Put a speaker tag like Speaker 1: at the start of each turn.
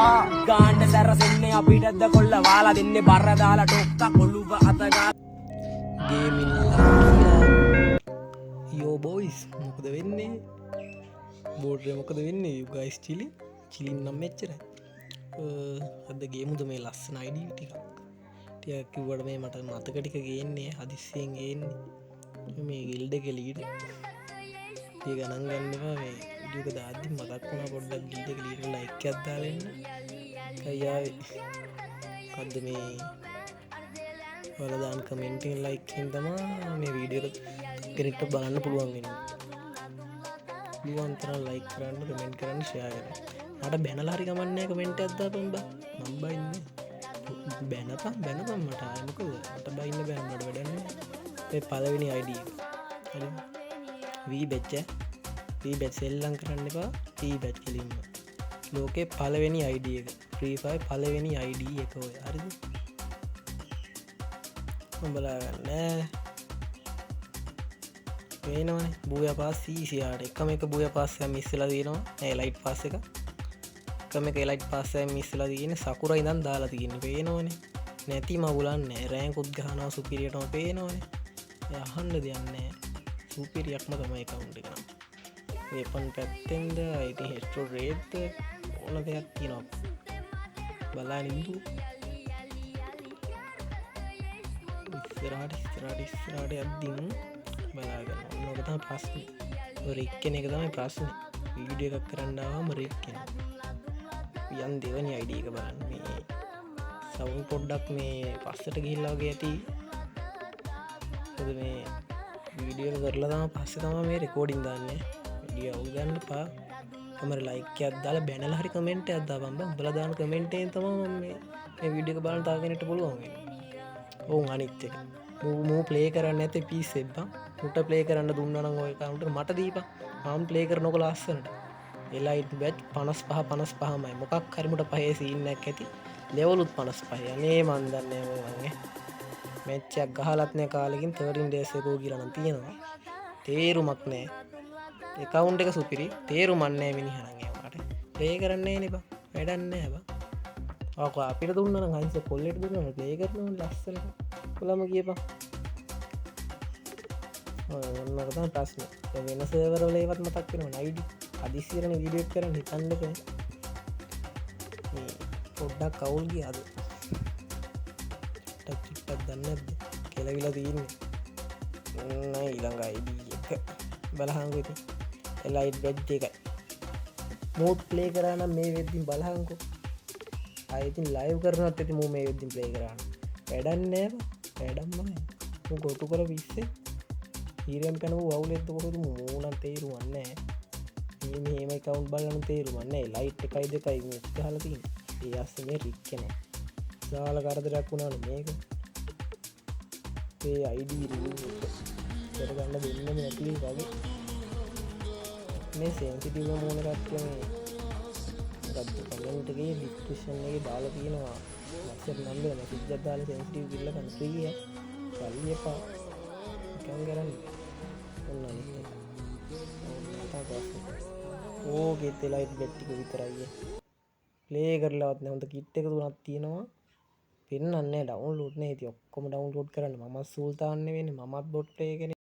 Speaker 1: ගාන්න සැරසෙන්නේ අපිටද කොල්ල වාලා දෙන්නේ බර දාලා ටොක්ක කොළුව අත ගාලා.
Speaker 2: ගේමින් ලක්කියා. යෝ බොයිස්, මොකද වෙන්නේ? බෝඩ්රේ මොකද වෙන්නේ? You guys chilling? චිලින් නම් මෙච්චරයි. අද ගේමුද මේ ලස්සන ID ටිකක් ටිකක් කිව්වට මේ මට මතක ටික ගේන්නේ හදිස්සියෙන් ගේන්නේ. මේ ගිල්ඩ් එකේ ලීඩර් ටික ගණන් ගන්න එපා. මේ වීඩියෝ එක දාද්දි මතක් වුණා පොඩ්ඩක් ගිල්ඩ් එකේ ලීඩර් ලයික් එකක් දාලා එන්න. කයි ආවේ. මොකද්ද මේ ඔයාලා දාන කමෙන්ට් එකෙන් ලයික් එකෙන් තමා මේ වීඩියෝ එක කෙනෙක්ට බලන්න පුළුවන් වෙන්නේ. පුළුවන් තරම් ලයික් කරන්න, කමෙන්ට් කරන්න, ෂෙයා කරන්න. මට බැනලා හරි කමක් නෑ, කමෙන්ට් එකක් දාපන් බං. මං බයින්නේ නෑ. බැනපන් බැනපන්, මට ආයෙ මොකද? මට බයින්න බෑ, මට වැඩක් නෑ. මේ පළවෙනි ID එක. හරිද? V batch ඈ. V batch සෙල්ලම් කරන්න එපා. V batch කෙලින්ම. ලෝකේ පළවෙනි ID එක. Free Fire පළවෙනි ID එක ඔය. හරිද? මම බලාගන්න. පේනවනේ බූයා පාස් CCR එකම එක බූයා පාස් එකක් මිස් වෙලා තියෙනවා. ඒ ලයිට් පාස් එක. එකම එක ලයිට් පාස් එකක් මිස් වෙලා තියෙන්නේ. සකුරා ඉඳන් දාලා තියෙන්නේ. පේනවනේ. නැති මගුලක් නෑ. රෑන්කුත් ගහනවා සුපිරියටම පේනවනේ. ඒ අහන්න දෙයක් නෑ. සුපිරියක්ම තමයි ඇකවුන්ට් එක නම්. වෙපන් පැත්තෙන්ද ඉතින් හෙඩ්ෂොට් රේට්ද ඕන දෙයක් තියෙනවා. බලන්න ඉන්නු. ඉස්සරහට ඉස්සරහට ඉස්සරහට යද්දින් බලාගන්න. ඔන්න ඔක තමයි ප්‍රශ්නේ. ඔය රික් කෙන එක තමයි ප්‍රශ්නේ. වීඩියෝ එකක් කරන්න ආවම රික් කෙනවා. යන් දෙවෙනි ID එක බලන්න. මේ සවුන්ඩ් පොඩ්ඩක් මේ පස්සට ගිහිල්ලා වගේ ඇති. මොකද මේ වීඩියෝ එක කරලා තමයි පස්සේ තමයි මේ රෙකෝඩින් දාන්නේ. වීඩියෝ අවුල් ගන්න එපා. කමර ලයික් එකක් දාලා බැනලා හරි කමෙන්ට් එකක් දාපන් බං. උඹලා දාන කමෙන්ට් එකෙන් තමයි මම මේ වීඩියෝ එක බලන්න තව කෙනෙක්ට පුළුවන් වෙන්නේ. ඔවුන් අනිත් එක. මූ ප්ලේ කරන්නේ නැත්තේ පීස් එක බං. මුට ප්ලේ කරන්න දුන්නා නම් ඔය ඇකවුන්ට් එක මට දීපන්. මම ප්ලේ කරනකො ලස්සනට. Elite batch 55 55මයි. මොකක් හරි මුට පහේ සීන් එකක් ඇති. ලෙවලුත් 55. අනේ මන් දන්නේ නෑ මං ඈ. මැච් එකක් ගහලත් නෑ කාලෙකින් 13 days ago කියලා නම් තියෙනවා. තේරුමක් නෑ. ඇකවුන්ට් එක සුපිරි. තේරුමක් නෑ මිනිහා නම් ඒ වුණාට. ප්ලේ කරන්නේ නෑනේ බං. වැඩක් නෑ බං. ඔක අපිට දුන්නා නම් හයිස කොල්ලෙට දුන්නා නම් ප්ලේ කරනවා ලස්සනට. කොළම කියපන්. ඔය ඔන්න ඔක තමයි ප්‍රශ්නේ. දැන් වෙන සර්වර් වල ඒවත් මතක් වෙනවනේ ID. හදිස්සියටනේ වීඩියෝ එක කරන්න හිතන්න බෑ. මේ පොඩ්ඩක් අවුල් ගියාද? ටච් චුට්ටක් දන්නේ නැද්ද? කෙලවිලා තියෙන්නේ. ඔන්න ඊළඟ ID එක බලහන්කෝ ඉතින්. එලයිට් බැජ් එකයි. මූත් ප්ලේ කරා නම් මේ වෙද්දින් බලහන්කෝ. ආයෙ ඉතින් ලයිව් කරනවත් ඇති මූ මේ වෙද්දින් ප්ලේ කරා නම්. වැඩක් නෑ බං. වැඩක්ම නෑ. මූ කොටු කර පිස්සේ. හීරෙන් පැනපු වවුලෙද්ද කොහෙද මූ නම් තේරුමක් නෑ. මේ මෙහෙම ඇකවුන්ට් බලන්න තේරුමක් නෑ. ලයිට් එකයි දෙකයි මේ ගහලා තියෙන්නේ. ඒ අස්සේ මේ රික් කෙනා. විශාල කරදරයක් වුණානේ මේක. ඒ ID review එක කරගන්න දෙන්නෙම නැති වගේ. මේ සෙන්සිටිව් මූණ කට්ටිය මේ මොකද්ද කමෙන්ට් එකේ ඩිස්ක්‍රිප්ෂන් එකේ දාලා තියෙනවා. WhatsApp number message එකක් දාලා සෙන්සිටිව් කියලා කන ෆ්‍රී ඈ. සල්ලි එපා. නිකන් කරන්න. ඔන්න අනිත් එක. ඔන්න තව ප්‍රශ්න. ඕකෙත් ලයිට් බෙට් ටික විතරයි ඈ. ප්ලේ කරලවත් නෑ. හොඳ කිට් එක තුනක් තියෙනවා. පෙන්නන්නේ නෑ, ඩවුන්ලෝඩ් නෑ. ඉතින් ඔක්කොම ඩවුන්ලෝඩ් කරන්න මමත් සුල්තාන් නෙවෙයිනේ. මමත් බොට් එකේ කෙනෙක්.